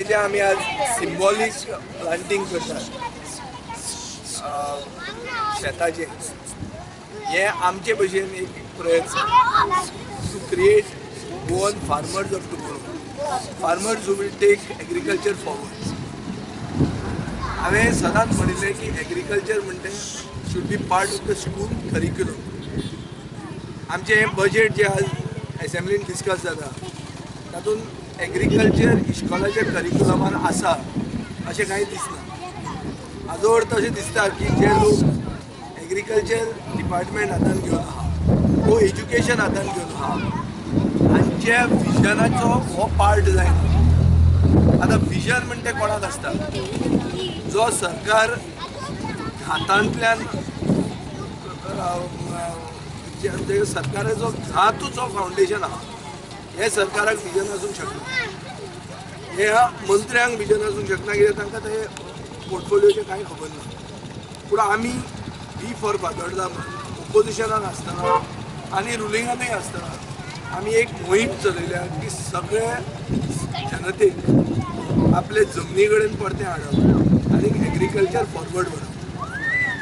जे आमी आज सिम्बॉलीक प्लांटींग करतात शेताचें, हें आमचे भशेन एक प्रयत्न to create Goan farmers of tomorrow, farmers who will take agriculture forward. हांवें सदांच म्हणिल्लें की agriculture म्हणटे should be part of the school curriculum. आमचें हें बजेट जें आज एसेंब्लीन डिस्कस जाता, तातूंत एग्रीकल्चर इश्कोलाच्या करिक्युलमान आसा अशें कांय दिसना. हाजो अर्थ अशें दिसता की जे लोक एग्रीकल्चर डिपार्टमेंट हातान घेवन आहा वो एज्युकेशन हातान घेवन आहा, हांच्या विजनाचो हो पार्ट जायना. आतां विजन म्हणटे कोणाक आसता? जो सरकार हातांतल्यान सरकाराचो घातूच हो फावंडेशन आहा, हे सरकाराक विजन आसूंक शकना, हे मंत्र्यांक विजन आसूंक शकना, कित्याक तांकां ते पोर्टफोलियोचें कांय खबर ना. पूण आमी बी फॉर फातोर्डा ओपोजिशनान आसतना आनी रुलिंगानूय आसतना आमी एक मोहीम चलयल्या की सगळे जनतेक आपले जमनी कडेन परतें हाडप आनी एग्रीकल्चर फॉरवर्ड व्हरप.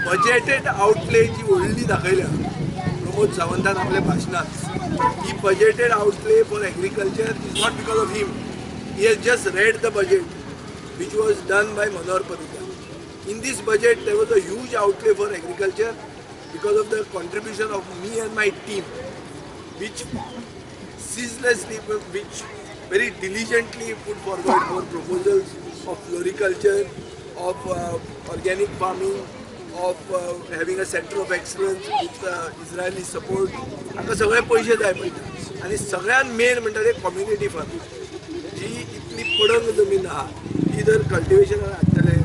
बजेटेड आउटले जी व्हडली दाखयल्या प्रमोद सावंतान आपल्या भाशणांत, ही budgeted outlay for agriculture is not because of him. He has just read the budget which was done by Manohar Parrikar. In this budget there was a huge outlay for agriculture because of the contribution of me and my team, which ceaselessly, which very diligently put forward our proposals of floriculture, of organic farming, of having a center of excellence with Israeli support. हांकां सगळे पयशे जाय पडटा. आनी सगळ्यात main म्हणटा ते community farming, जी इतली पडंग जमीन आहा ती जर कल्टिवेशनान हाडटले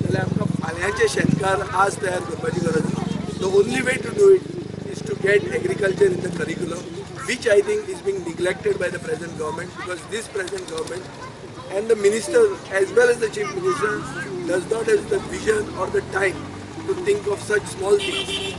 जाल्यार आमकां फाल्यांचे शेतकार आज तयार करपाची गरज आहा. The only way to do it is to get agriculture in the curriculum, which I think is being neglected by the present government, because this present government and the minister as well as the chief minister does not have the vision or the time to think of such small things.